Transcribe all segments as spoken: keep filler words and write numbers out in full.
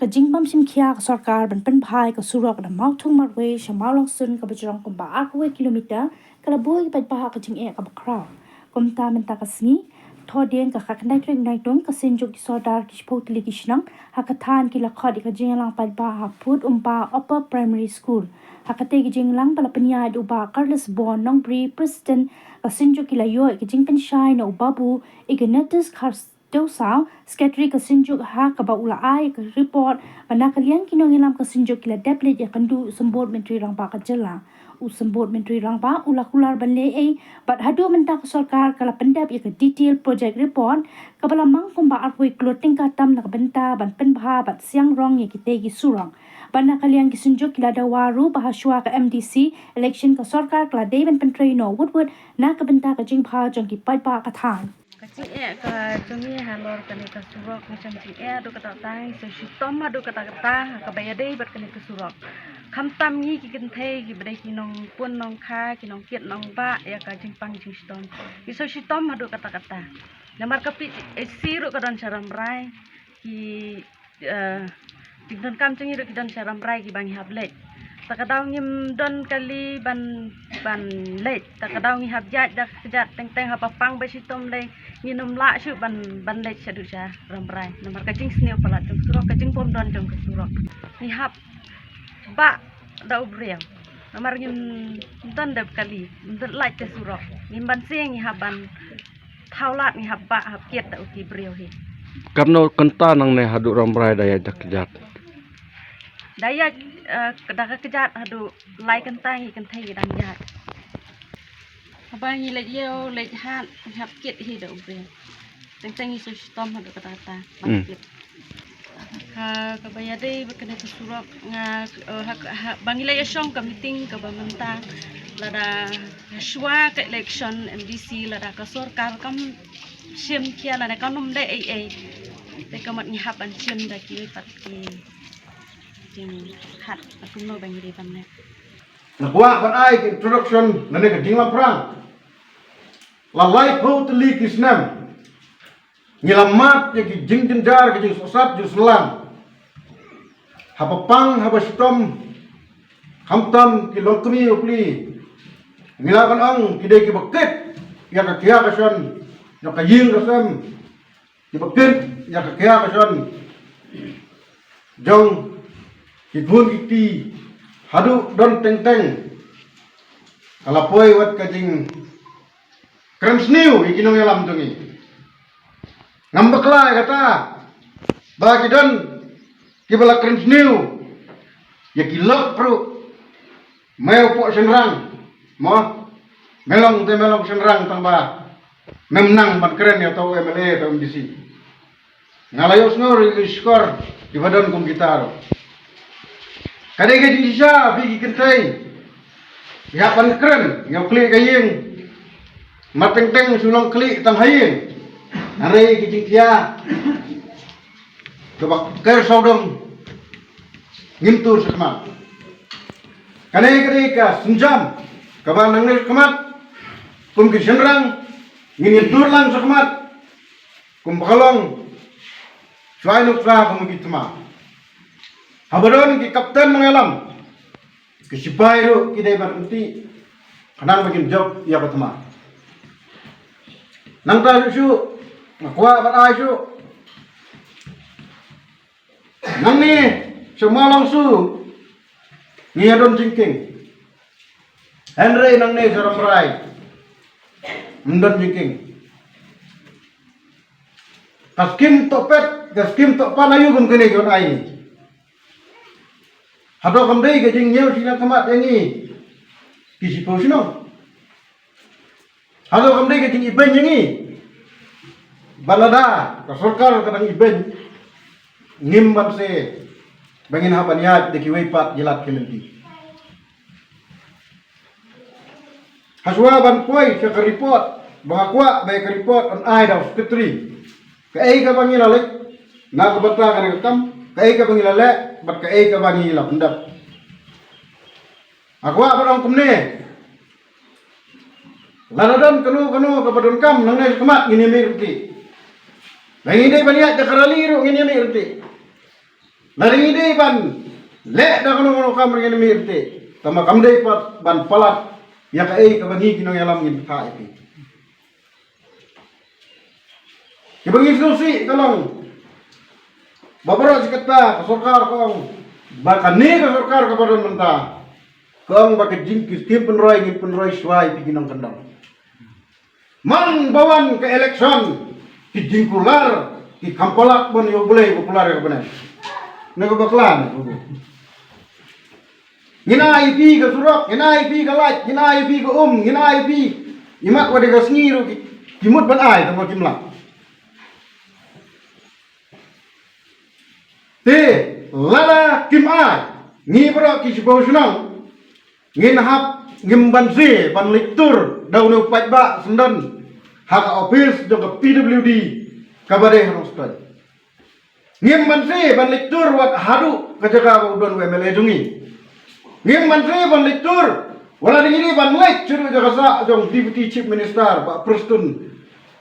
Ka jingbym shim khia ka sorkar ban pynbha ïa ka surok na Mawthung Marwei sha Mawlongsun kaba jrong kumba arphew kilometer ka la buh ïa ki paidbah ha ka jingeh kaba khraw. Kumta mynta ka sngi, Thohdieng ka khatkhyndai tarik Naitung, ka Synjuk ki Sordar ki shiphew tylli ki shnong ha ka thaiñ ki la khot ïa ka jingïalang paidbah ha Phutumba Upper Primary School. Ha katei ka jingïalang ba la pynïaid da u Bah Carlos Bon Nongbri, President ka Synjuk, ki la ïoh ïa ka jingpynshai na u Babu Ignatius Khar Dewsaw, Secretary ka Synjuk, ha kaba u la ai ka report ba na ka liang ki nongïalam ka Synjuk ki la dep leit ïakynduh u Symbud Myntri Rangbah ka jylla. U Symbud Myntri Rangbah u la kular ban leh ei, bad haduh mynta ka sorkar ka la pyndep ïa ka detail project report kaba la mang kumba arphew klur tyngka tam na ka bynta ban pynbha bad siang rong ïa kitei ki surok. Bad na ka liang ki Synjuk ki la dawa ruh ba hashwa ka M D C election ka sorkar ka la dei ban pyntrei noh wut wut na ka bynta ka jingbha jong ki paidbah ka thaiñ. Ka jingeh ka jong ngi halor kane ka surok, ngi shem jingeh haduh katta katta, ngi shu shitom haduh katta katta ha kaba ïadei bad kane ka surok. Khamtam ngi ki kynthei kiba dei ki nongpun nongkha, ki nongkit nongbah ïa ka jingpang jingshitom, ngi shu shitom haduh katta katta. Namar ka P H C ruh ka don sha Rambrai, ki eh, ki jingdonkam jong ngi ruh ki don sha Rambrai kiba ngi hap leit. Ta ka daw ngim don kali ban, ban leit. Ta ka daw ngi hap ïaid da ka kjat teng teng, haba pang ba shitom lei ngin ym lah shuh ban, ban leit shaduh sha Rambrai. Namar ka jingsniew palat jong surok, ka jingbymdon jong ka surok. Ngi hap bah da u briew. Namar ngim don da kali, ngim don lait da surok. Ngim banse ngi hap ban thaw lad, ngi hap bah hap kit da u ki briew hi. Katno kynta nangne haduh Rambrai da ïaid da kjat? Da ïaid, eh, da ka kjat haduh lai kynta ngi kynthei ngi dang ïaid. Haba ngi leit ïew leit hat ngi hap kit hi da u briew. Teng teng ngi shu shitom haduh katta katta ban Hmm. kit. Ha kaba ïadei bad kane ka surok nga, eh, ha, ha, ba ngi la ïashong ka meeting kaba mynta, lada hashwa ka election M D C, lada ka sorkar kam shim khia lane kam nym leh ei ei, te ka mut ngi hap ban shim da kiwei pat ki jinghat, kumno ba ngi dei ban leh. Nga kwah ban ai ka introduction lane ka jinglamphrang. La laiphew tylli ki snem ngi la mad ïa ki jingjynjar, ki jingsohsat jingsohlang. Haba pang haba shitom, khamtam ki longkmie u pli, ngi lah ban ong ki dei kiba kit ïa ka khia ka shon jong ka ïing ka sem, kiba kit ïa ka khia ka shon jong ki khun ki kti, haduh don teng teng. Ka la poi wat ka jing kren sniew ïa ki nongïalam jong ngi. Ngam bakla ïa kata ba ki don kiba la kren sniew ïa ki lok pruh. Me u pok shynrang mo, me long te me long shynrang tang ba mem nang ban kren ïa uto u M L A uto u M D C. Nga la ïohsngew ïa ki shkor kiba don kum kita ruh. Ka dei ka jingshisha phi ki kynthei phi hap ban kren, ngi ïoh khlieh ka ïing. Mar teng teng shu long khlieh tang ha ïing. Hynrei ki jingkhia kaba ker sawdong ngim tur shakhmat. Kane ka dei ka sienjam kaba nangne shakhmat kum ki shynrang ngin ïa tur lang shakhmat. Kumba ka long shuwa ïa nuksa kum ki thma. Haba don ki kapten nongïalam, ki sipai ruh ki dei ban ryntih khnang ba kin jop ïa ka thma. Nangta shuh shuh nga kwah ban ai shuh, nangne sha Mawlongsu ngi ïa don jingkieng. Hynrei nangne sha Rambrai ym don jingkieng. Ka skim tohpet, ka skim tohpan aïu kum kane ki wan ai. Hato kam dei ka jingñiew shiliang khmat ïa ngi ki shiphew shnong? Hato kam dei ka jingibeiñ ïa ngi? Ba lada ka sorkar ka dang ibeiñ, ngim banse ba ngin hap ban ïaid da kiwei pat ki lad ki lynti. Hashwa ban poi sha ka report ba nga kwah ba ïa ka report yn ai da u secretary. Kaei kaba ngi la leh na ka bynta kane ka kam, kaei kaba ngi la leh bad kaei kaba ngi la pyndep. Nga kwah ban ong kumne, lada don kano kano kaba donkam nangne shakhmat ngin ïa mih ryntih. Lada ngi dei ban ïaid da ka rally ruh ngin ïa mih ryntih. Lada ngi dei ban leh da kano kano ka kam, ngin mih te. Tangba kam dei pat ban palat ïa kaei kaba ngi ki nongïalam ngin pynthah ïa phi. Kiba ngi sngewsih ka long ba baroh shi katta ka sorkar ka ong ba kane ka sorkar kaba don mynta ka ong ba ka jingkyrmen pynroi ngin pynroi shuwa ïa phi ki nongkyndong. Man ba wan ka election ki jingkular ki kham palat ban ïoh Blei ba kular ïa ka bneng. Ne ka bakla ne ka bu. Ngin ai ïa phi ka surok, ngin ai ïa phi ka light, ngin ai ïa phi ka um, ngin ai ïa phi. Imat wat ïa ka sngi ruh ki, ki mut ban ai tangba kim lah. Te lada kim ai, ngi baroh ki shiphew shnong ngin hap, ngim banse ban leit tur da une u paidbah syndon ha ka ophis jong ka P W D kaba dei ha Nongstoiñ. Ngim banse ban leit tur wat haduh ka jaka ba u don u M L A jong ngi. Ngim banse ban leit tur, wat la dei ngi dei ban leit shuh jaka sah jong Deputy Chief Minister Bah Prestone,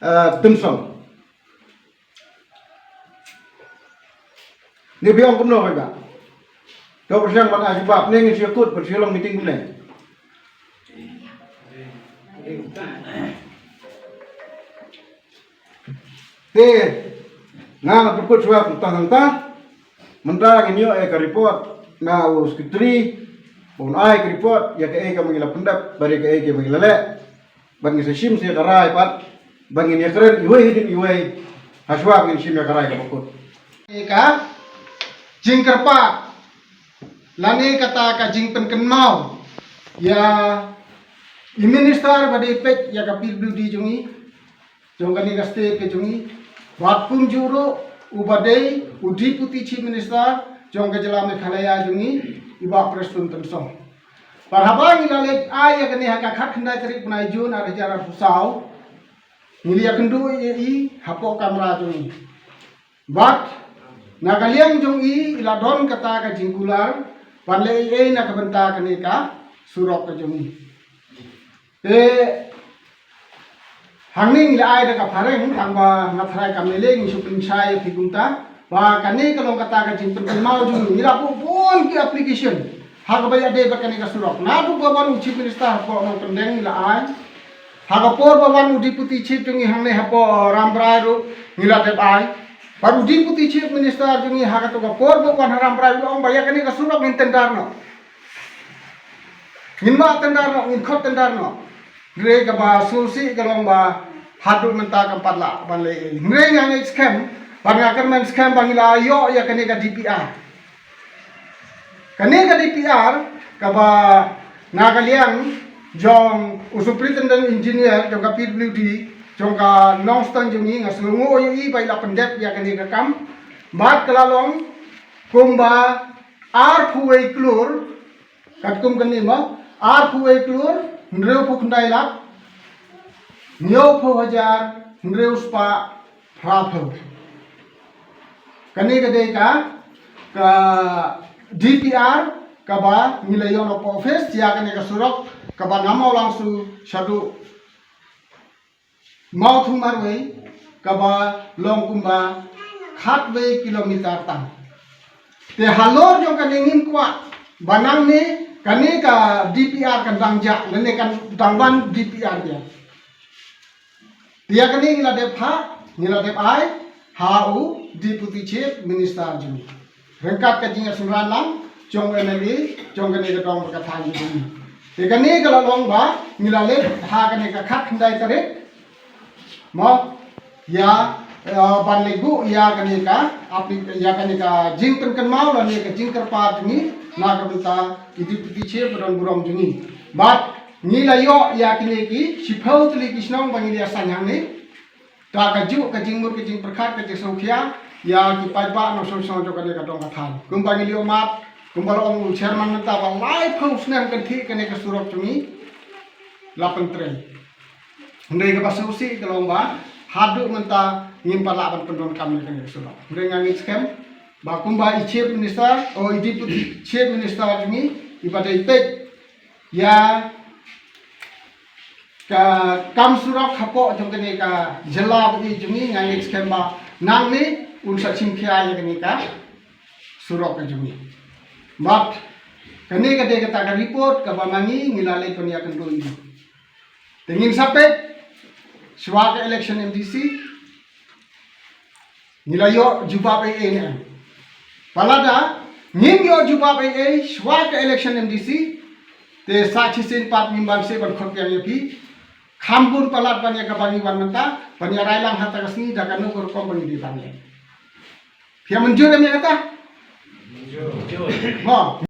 eh, Tynsong. Ni biang kumno ba. To pyrshang ban ai jubab ne ngin shu kut ban shu long meeting kumne. Te nga nga pyrkut shuwa tang hangta. Mynta ngin ïoh ïa ka report na u secretary. Bun ai ka report ïa kaei kaba ngi la pyndep bad ïa kaei kaba ngi la leh. Bad ngin sa shim sa ïa ka rai pat bad ngin ïakren iwei hadien iwei. Hashwa ngin shim ïa ka rai kaba kut. Ïa ka jingkyrpad lane kata ka jingpynkynmaw ïa i minister ba dei peit ïa ka P W D jong ngi, jong kane ka state ka jong ngi, bad kumjuh ruh uba dei u Deputy Chief Minister jong ka jylla Meghalaya jong ngi, i Bah Prestone Tynsong. Bad haba ngi la leit ai ïa kane ha ka khatkhyndai tarik bnai June arhajar arphew saw, ngi la ïakynduh ïa i hapoh kamra jong i. Bad na ka liang jong i, i la don kata ka jingkular ban leh ei ei na ka bynta kane ka surok ka jong i. Te hangne ngi la ai da ka phareng, tangba nga tharai kam lei lei, ngi shu pynshai ïa phi kumta ba kane ka long kata ka jingpynkynmaw jong ngi. Ngi la buh bun ki application ha kaba ïadei bad kane ka surok. Naduh ba wan u Chief Minister hapoh Nongkyndeng ngi la ai. Ha ka por ba wan u Deputy Chief jong ngi hangne hapoh Rambrai ruh ngi la dep ai. Bad u Deputy Chief Minister jong ngi ha kato ka por ba wan ha Rambrai u la ong ba ïa kane ka surok ngin tender noh. Ngin mad tender noh, ngin khot tender noh. Hynrei kaba sngewsih ka long ba haduh mynta kam pat lah ban leh. Hynrei nga ngeit skhem, bad nga kyrmen skhem ba ngi la ïoh ïa kane ka D P R. Kane ka D P R kaba na ka liang jong u Superintendent Engineer jong ka P W D jong ka Nongstoiñ jong ngi, nga sngewnguh ïa i ba i la pyndep ïa kane ka kam. Bad ka la long kumba arphew wei klur, katkum kane mo, arphew wei klur hynriewphew khyndai lak hynñiewphew hajar hynriew spah phraphew. Kane ka dei ka, ka D P R kaba ngi la ïoh noh hapoh office ïa kane ka surok kaba na Mawlangsu shaduh Mawthung marwei kaba long kumba khatwei kilometer tang. Te halor jong kane ngim kwah ba nangne kane ka D P R kan dang jah lane kan dang wan D P R biang. Te ïa kane ngi la dep phah, ngi la dep ai ha u Deputy Chief Minister jong ngi. Ryngkat ka jingïasynran lang jong u M L A jong kane ka dong ba ka thaiñ jong ngi. Te kane ka la long ba ngi la leit ha kane ka khatkhyndai tarik. Mo, ïa, eh, ban leit buh ïa kane ka, apli-, ïa kane ka jingpynkynmaw lane ka jingkyrpad jong ngi na ka bynta i Deputy Chief ba don burom jong ngi. Bad ngi la ïoh ïa kine ki shiphew tylli ki shnong ba ngi la ïasaiñ hangne. Da kajuh ka jingmut ka jingpyrkhat ka jingsngewkhia ïa ki paidbah nongshong shnong jong kane ka dong ka thaiñ. Kumba ngi la ïoh map, kumba la ong u chairman mynta ba laiphew snem kynthih kane ka surok jong ngi la pyntrei. Hynrei kaba sngewsih ka long ba haduh mynta ngim pat lah ban pyndonkam ïa kane ka surok. Hynrei nga ngeit skhem ba kumba i Chief Minister, o i Deputy Chief Minister jong ngi, iba dei peit ïa ka kam surok hapoh jong kane ka jylla ba ïeit jong ngi, nga ngeit skhem ba nangne un sa shim khia ïa kane ka surok ka jong ngi. Bad kane ka dei kata ka report kaba ma ngi ngi la leit ban ïakynduh ïa u. Te ngin sa peit shuwa ka election M D C ngi la ïoh jubab ei ei ne em. Palat da ngin ïoh jubab ei ei shuwa ka election M D C, te sa shisien pat ngim ban seh ban khot biang ïa phi. Kham bun palat ban ïa kaba ngi wan mynta ban ïa rai lang ha kata ka sngi da kano ka rukom ba ngi dei ban leh. Phi ïa mynjur em ïa kata? Mo.